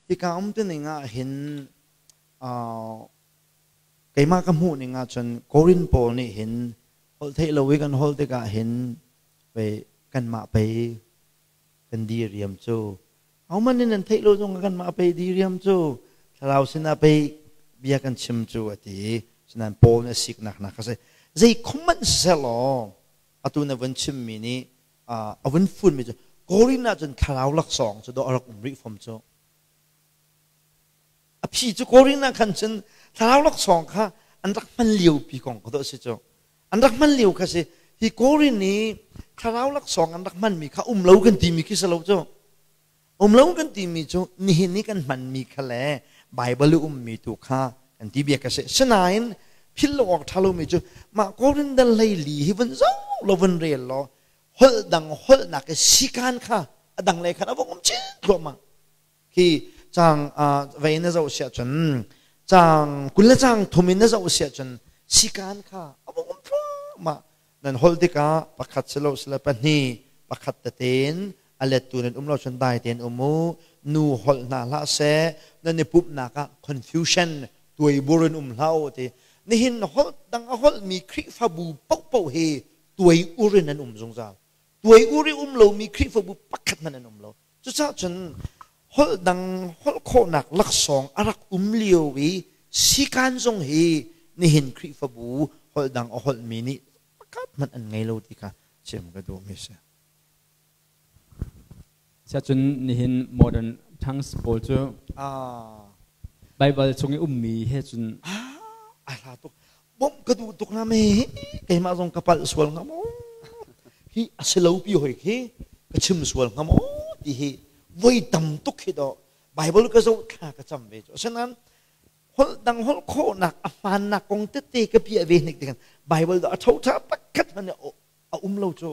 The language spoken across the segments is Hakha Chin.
Hika um ti ning ah hin keimah ka hmuh ning ah cun Korin pawl nih hin holh theih lo i kan holh tikah hin pei kanmah pei kan diriam cu ahohmanh nih nan theih lo zong kanmah pei diriam cu thlarau sinah pei bia kan chim cu a ti. Sinain Paul nih a siknak nak a si. Zei khom hmanh siseh law atu na vun chimmi nih a vun funmi cu Korin ah cun thlarau laksawng cu dawh a rak um rih fom cu. A phi cu Korin ah khan cun thlarau laksawng kha an rak hman lio pi kong ka dawh si cu. An rak hman lio kha si. Hi Korin i thlarau laksawng an rak hmanmi kha um lo kan timi khi si lo cu. Um lo kan timi cu nihin i kan hmanmi kha le Baibal i ummi tu kha kan ti bia ka si. Sinain philh lo awk ṭha lomi cu mah Korin dal 14 hi vun zoh law vun rel law holh dang holhnak i sikan kha a dang lei khan a vung um chin thluahmah. Khi caang vei na zoh siah cun caang 20 le caang 30 in na zoh siah cun sikan kha a vung um thluahmah. Nan holh tikah pakhat si lo sile pahnih pakhat tete in a lettu nan um lo cun dai tein um u. Nu holh hna hlah seh, nan i pumhnak ah confusion tuaibur in um hlah u ti. Nihin holh dang a holhmi Khrihfabu paohpaoh hi tuai ur in an um zungzal. Tuai ur i um lomi Khrihfabu pakhat hmanh an um lo. Cucaah cun holh dang holh khawhnak laksawng a rak um lio i sikan zong hi nihin Khrihfabu holh dang a holhmi nih pakhat hmanh an ngei lo ti kha chim ka duhmi a si. Siacun nihin modern tongues pawl cu Baibal chung i ummi he cun a hla tuk. Bawmh ka duh tuk na me keimah zong ka palh sual hnga maw? Hi a si lo pi hoi khi ka chim sual hnga maw ti hi voi tam tuk hi do Bible ka zoh thla ka cam ve cu. Asinain holh dang holh khawhnak a hmaannak kong tete ka piah ve hnik tikan Bible do a ṭhoṭha pakhat hmanh a um lo cu.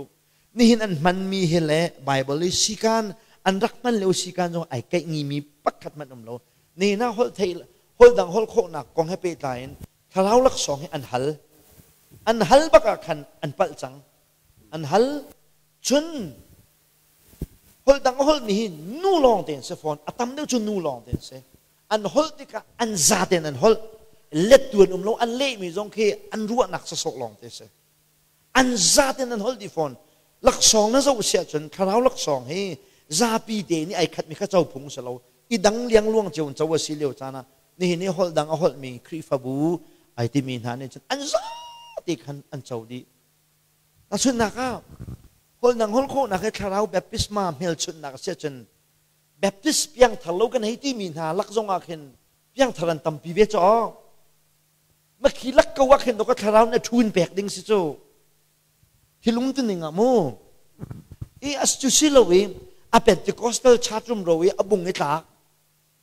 Nihin an hmanmi hi le Bible i sikan an rak hman lio sikan zong ai keih ngimi pakhat hmanh um lo. Nihin ah holh theih holh dang holh khawhnak kong he pehtlai in thlarau laksawng hi an hal. An hal bak ah khan an palh cang. An hal cun holh dang a holhmi hi nu lawng tein si fawn. A tam deuh cu nu lawng tein si. An holh tikah an za tein an holh. Lettu an um lo. An lehmi zong khi an ruahnak sawsawh lawng te si. An zaten an holh dih fawn. Laksawng na zoh siah cun thlarau laksawng hi zapi te nih ai khatmi kha co phung si lo. I dang liangluang cio in co a si lio caan ah nihin i holh dang a holhmi Khrihfabu ai timi hna nih cun an zate khan an co dih. Tahchunhnak ah holh dang holh khawhnak hi thlarau baptisma hmelchunhnak a si ahcun Baptist piangthar lo kan hei timi hna lak zong ah khin piangthar an tampi ve caw. Makhi lak ko ah khin ka thlarau na thu in pek ding si cu. Thilung tu ning ah mu. I as cu si lo i a Pentecostal church rum ro i a bung i tlak.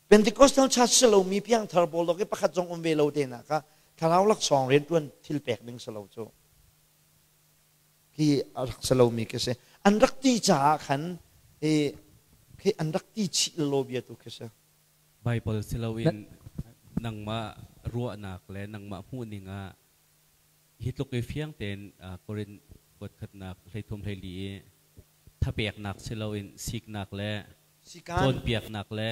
Pentecostal church si lo mi piangthar pawl dok i pakhat zong um ve lo te na kha thlarau laksawng riantuan thil pek ding si lo cu. Hi a rak si lo mi khi si. An rak ti caah khan hi khi an rak ti chih lo bia tu khi si. Baibal si loin nangmah ruahnak le nangmah hmuhning ah hi tluk i fiang tein Korin kuat khatnak 13 14 i thapeknak si loin siknak le cawnpiaknak le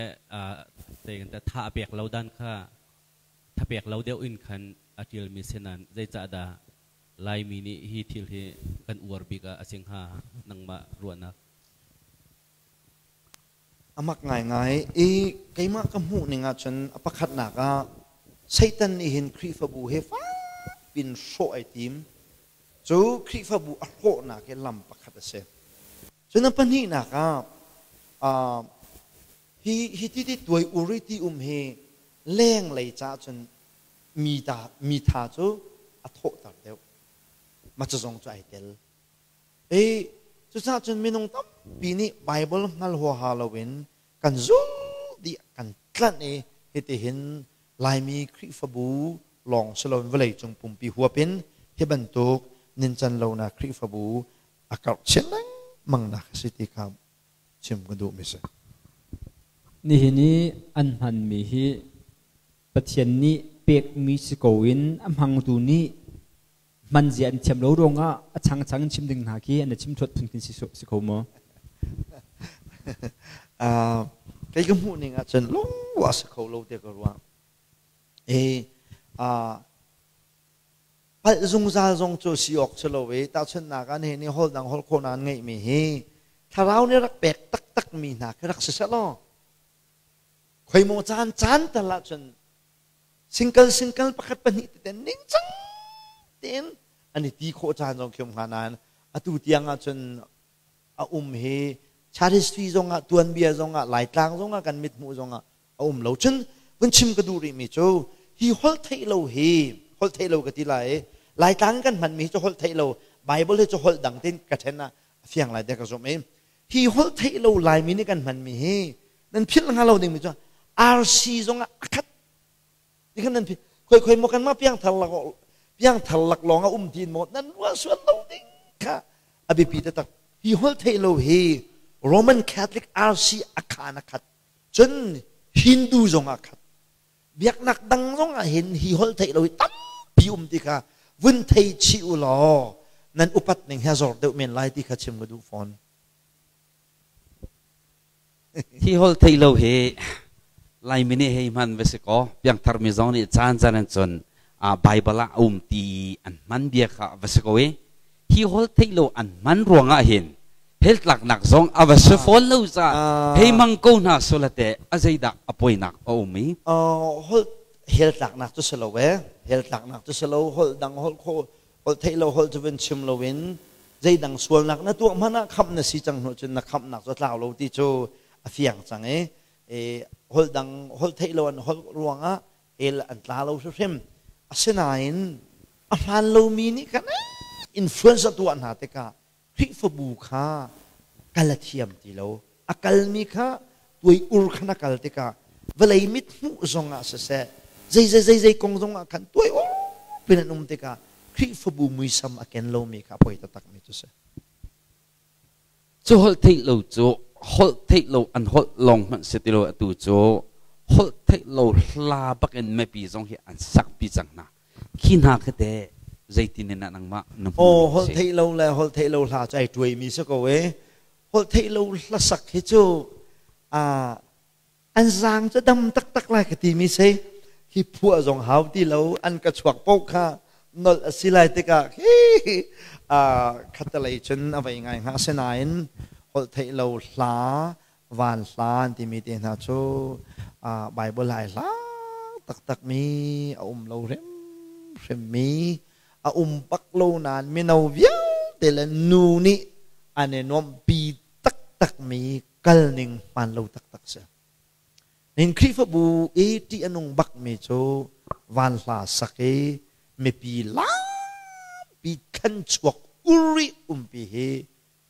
tha a pek lo dan kha thapek lo deuh in khan a ṭialmi si nain zeicahdah Laimi nih hi thil hi kan uar bik ah a si hnga nangmah ruahnak? A mak ngaingai i keimah ka hmuh ning ahcun a pakhatnak ah Satan nih hin Khrihfabu he fakpin hrawh ai tim. Cu Khrihfabu a hrawhnak hi lam pakhat a si. Cun a pahnihnak ah hi hi ti ti tuai uri ti um hi lenglei caah cun mi ta mi tha cu a thawhter deuh. Mah cu zong cu ai tel. I cucaah cun minung tampi nih Baibal hngal huaha loin kan zulh dih, kan tlanh i hitihin Laimi Khrihfabu lawng si loin vawleicung pumpi huap in hi bantuk nincan lonak Khrihfabu a karh chin lengmang nak a si ti kha chim ka duhmi si. Nihin i an hmanmi hi Pathian nih pekmi si ko in a hmangtu nih hman zia an thiam lo ruangah a changchang in chim ding hna khi an chim thuat phun si si ko maw? Kei ka hmuh ning ahcun lung a si kho lo te ka ruah. E a palh zungzal zong cu si awk si lo i tahchunhnak ah nihin i holh dang holh khawhnak an ngeihmi hi thlarau nih rak pek taktak mi hna khi rak si seh law khoimaw caan caan tal ahcun singkal singkal pakhat pahnih tete ningcang tein an i ti khawh caan zong khi um hnga nain atu tiang ahcun a um hi chat history zongah tuanbia zongah Laitlang zongah kan mithmuh zongah a um lo. Cun vun chim ka duh rihmi cu hi holh theih lo hi holh theih lo ka ti lai i Laitlang kan hmanmi hi cu holh theih lo Bible hi cu holh dang tin ka ṭhen ah a fiang lai tiah ka zumh i hi holh theih lo Laimi nih kan hmanmi hi nan philh hnga lo dingmi cu RC zongah a khat ti khan nan philh khoi khoi maw kanmah piangthar lak piangthar lak lawng a um tin maw nan ruah sual lo ding kha a biapi taktak. Hi holh theih lo hi Roman Catholic RC a khaan a khat, cun Hindu zong ah khat, biaknak dang zong ah hin hi holh theih lo hi tampi um ti kha vun thei chih u law nan upat ning hi a zor deuh men lai ti kha chim ka duh fawn. Hi holh theih lo hi Laimi nih hei hman va si kaw piangthar mi zong nih caan caan an cun Bible ah a um ti an hman bia kha va si ko i hi holh theih lo an hman ruangah hin hell tlaknak zong a va si fawn lo ca hei mang ko hna sulate a zeidah a poinak a um i Holh hell tlaknak cu si lo e, hell tlaknak cu si lo. Holh dang holh kho holh theih lo holh cu vun chim lo in zeidang sualnak na tuah hmanh ah khamh na si cang hnu cun na khamhnak cu tlau lo ti cu a fiang cang i holh dang holh theih lo an holh ruangah hell an tla lo hrimhrim. Asinain a hmaan lomi nih khan influence a tuah hna tikah Khrihfabu kha kal a thiam ti lo. A kalmi kha tuai ur khan a kal tikah vawlei mit hmuh zongah siseh, zei zei zei zei kong zongah khan tuai ur pin an um tikah Khrihfabu muisam a ken lomi kha a poi taktakmi cu si. Cu holh theih lo cu holh theih lo an holh lawng hmanh si ti lo, atu cu holh theih lo hla bak in mipi zong hi an sakpi cang hna. Khi hna khi teh zeitin in nangmah na hmuh? Aw, holh theih lo le holh theih lo hla cu ai tuaimi si ko e. Holh theih lo hlasak hi cu an zaang cu dam taktak lai ka timi si. Hi phuah zong hau ti lo, an ka chuak paoh kha nolh a si lai tikah khi khatalei cun a vei ngai hnga. Asinain holh theih lo hla van hla an timi te hna cu Bible ai hla taktak mi a um lo hrimhrim mi a um bak lo nain mino vialte le nu nih an i nuamhpi taktak mi kal ning hmaan lo taktak si. Nihin Khrihfabu i ṭih a nung bakmi cu van hla sak i mipi lampi thlan chuak uri umpi hi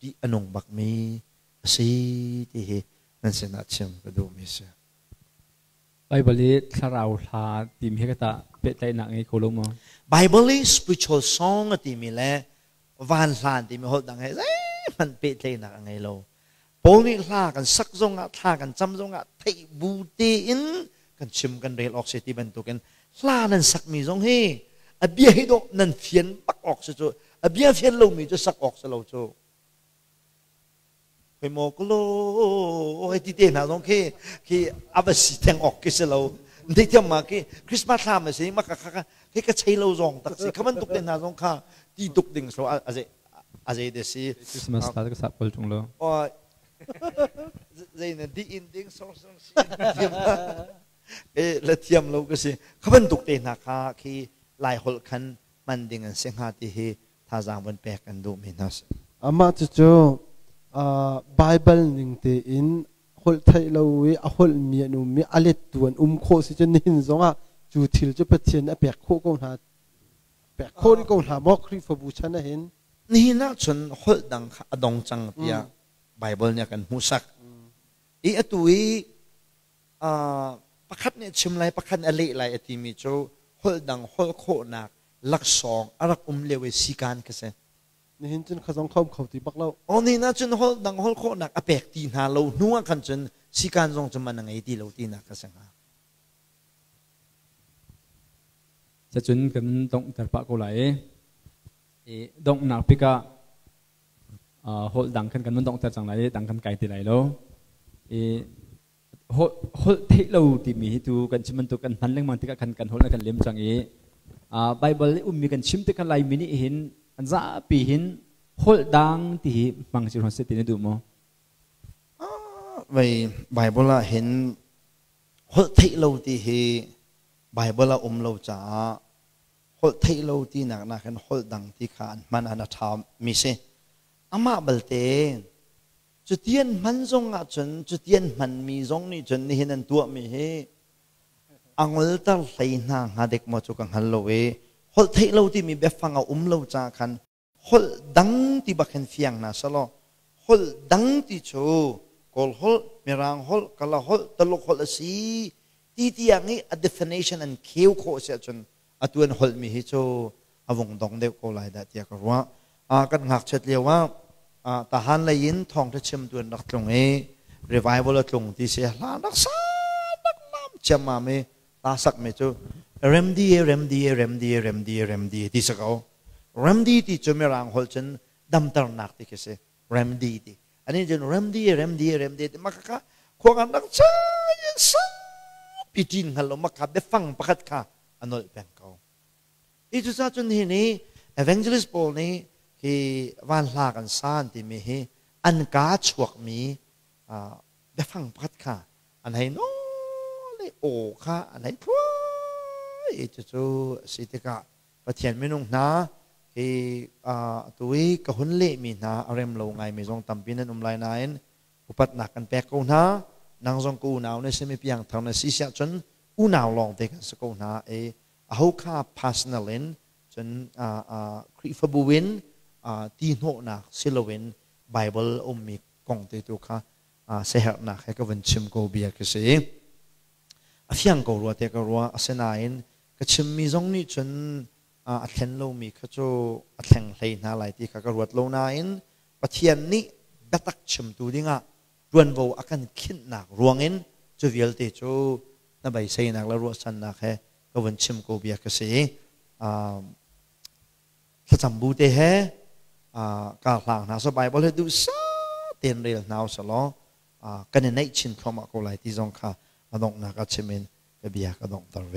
ṭih a nung bakmi a si ti hi nan sinah chim ka duhmi si. Bible i thlarau hla timi hi ka tah pehtlaihnak ngei kho lo maw? Bible i spiritual song a timi le van hlan timi holh dang he zeihmanh pehtlaihnak a ngei lo. Paul nih hla kan sak zongah, thla kan cam zongah theih bu tein kan chim kan rel awk si ti bantukin hla nan sakmi zong hi a bia hi dawh nan fian bak awk si cu, a bia fian lomi cu sak awk si lo cu. Hoi maw kalo hei ti te hna zong khi khi a va si theng awk khi si lo. Thei thiam ma khi Christmas thlam a si ma ka kha khi ka chei lo zong tak si kha bantuk te hna zong kha ti tuk ding so a zei a zei de si. Christmas thla ka sap kol tung lo. Zei na di in ding song song si e la thiam lo ka si kha bantuk te hna kha khi lai holh khan man ding an si hnga ti hi thazaang van pek an duhmi hna si. Amah cucu Baibal ning tein holh theih lo i a holhmi an um i a lettu an um khawh si cun nihin zongah cu thil cu Pathian a pek khawh ko hna, pek khawh rih ko hna maw Khrihfabu chan ahhin? Nihin ahcun holh dang kha a dong cang tiah Baibal nih a kan hmuhsak. I atu i pakhat nih a chim lai, pakhat nih a leh lai a timi cu holh dang holh khawhnak laksawng a rak um lio i sikan ka si. Nihin cun kha zong kha um kho ti bak lo. Aw, nihin ahcun holh dang holh khawhnak a pek ti hna lo hnu ah khan cun sikan zong cu man a ngei ti lo tinak ka si hnga. Cacun kan donghter pah ko lai i donghnak bik ah holh dang khan kan van donghter cang lai i dang kan kai ti lai lo. I Holh theih lo timi hi tu kan chim bantuk kan hman lengmang tikah kan kan holh na kan lem cang i Bible i ummi kan chim tikah Laimi nih hin an zapi hin holh dang ti hi hmang si hron se ti na duh maw? Vei Bible ah hin holh theih lo ti hi Bible ah um lo caah holh theih lo tinak nakin holh dang ti kha an hman an a ṭha mi si. Amah balte cutian hman zong ahcun cutian hmanmi zong nih cun nihin an tuahmi hi a ngolter hlei hna hnga dek maw cu ka hngal lo i holh theih lo timi biafang a um lo caah khan holh dang ti bak hin fiang hna selaw holh dang ti cu Kawl holh, Mirang holh, Kala holh, Taluk holh a si ti tiang i a definition an kheu khawh si ahcun atu an holhmi hi cu a vung dong deuh ko lai dah tiah ka ruah. Kan ngakchiat lio ah tahan lei in thawngṭha chimtu an rak tlung i revival a tlung ti si hla rak sa rak lam ciammam i hla sakmi cu remdi remdi remdi remdi remdi ti si ko. Remdi ti cu mirang holh cun damternak ti khi si. Remdi ti. Ani cun remdi remdi remdi ti maka khua kan rak chain saupi ṭin hngal lo maka biafang pakhat kha a nolh peng ko. Hi cucaah cun hi nih evangelist pawl nih hi van hla kan sa an timi hi an kaa chuakmi biafang pakhat kha an hei nawl i aw kha an hei thluai i cucu a si tikah Pathian minung hna hi atu i ka hun lehmi hna a rem lo ngaimi zong tampi nan um lai nain upatnak kan pek ko hna. Nang zong ka unau na simi piangthar na si siah cun unau lawngte kan si ko hna i aho kha personal in cun Khrihfabu in ti hnawhnak si loin Bible a ummi kong te tu kha siaherhnak he ka vun chim ko bia ka si. A fiang ko rua te ka rua asinain ka chimmi zong nih cun a thlen lomi kha cu a thleng hlei hna lai ti kha ka ruat lo nain Pathian nih biatak chimtu dingah ṭuanvo a kan khinhnak ruangin cu vialte cu na beiseinak le ruahchannak he ka vun chim ko bia ka si. Thlacam bu te he kar hlang hna so Bible he duhsah tein rel hna usalaw kan i naih chin thluahmah ko lai ti zong kha a donghnak ah chim in ka bia ka donghter ve.